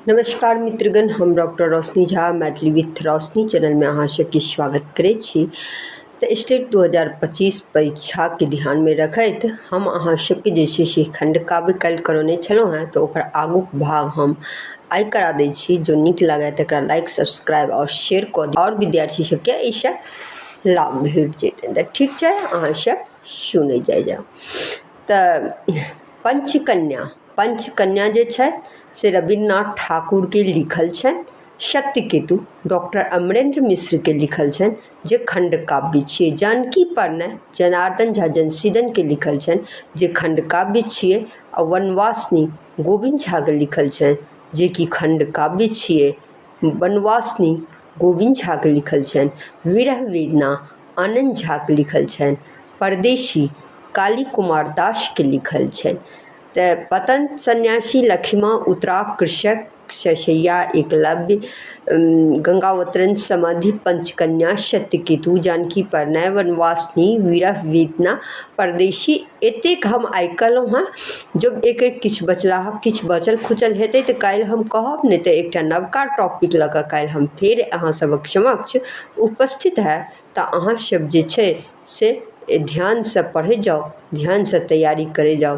नमस्कार मित्रगण, हम डॉक्टर रोशनी झा मैथिली विथ रोशनी चैनलमे अहाँ सबके स्वागत करै छी। तऽ स्टेट 2025 परीक्षाके ध्यानमे रखैत हम अहाँ सबके जे छै से खण्डकाव्य काल्हि करौने छलहुँ हेँ, तऽ ओकर आगूक भाग हम आइ करा दै छी। जो नीक लागए तकरा लाइक, सब्सक्राइब आओर शेयर कऽ दियौ आओर विद्यार्थी सबके एहिसँ लाभ भेट जेतनि। तऽ ठीक छै, अहाँ सब सुनै जाइ जाउ। तऽ पंचकन्या, पंचकन्या जे छै से रविन्द्रनाथ ठाकुरके लिखल छनि। सत्यकेतु डॉक्टर अमरेंद्र मिश्रके लिखल छनि, जे खण्डकाव्य छियै। जानकी परिणय जनार्दन झा जनसीदनके लिखल छनि, जे खण्डकाव्य छियै। आ वनवासिनी गोविन्द झाके लिखल छनि, जेकि खण्डकाव्य छियै। वनवासिनी गोविन्द झाके लिखल छनि। विरह वेदना आनन्द झाके लिखल छनि। परदेशी काली कुमार दासके लिखल छनि। तऽ पतन सन्यासी लखिमा उत्तरा कृषक शशैया एकलव्य गंगावतरण समाधि पंचकन्या सत्यकेतु जानकी परिणय वनवासिनी विरह वेदना परदेशी एतेक हम आइ कहलहुँ हँ। जब एक एक किछु बचला किछु बचल खुचल हेतै तऽ काल्हि हम कहब, नहि तऽ एकटा नवका टॉपिक लऽ कऽ काल्हि हम फेर अहाँ सबक समक्ष उपस्थित हैब। तऽ अहाँ सब जे छै से ध्यानसँ पढ़ै जाउ, ध्यानसँ तैयारी करै जाउ।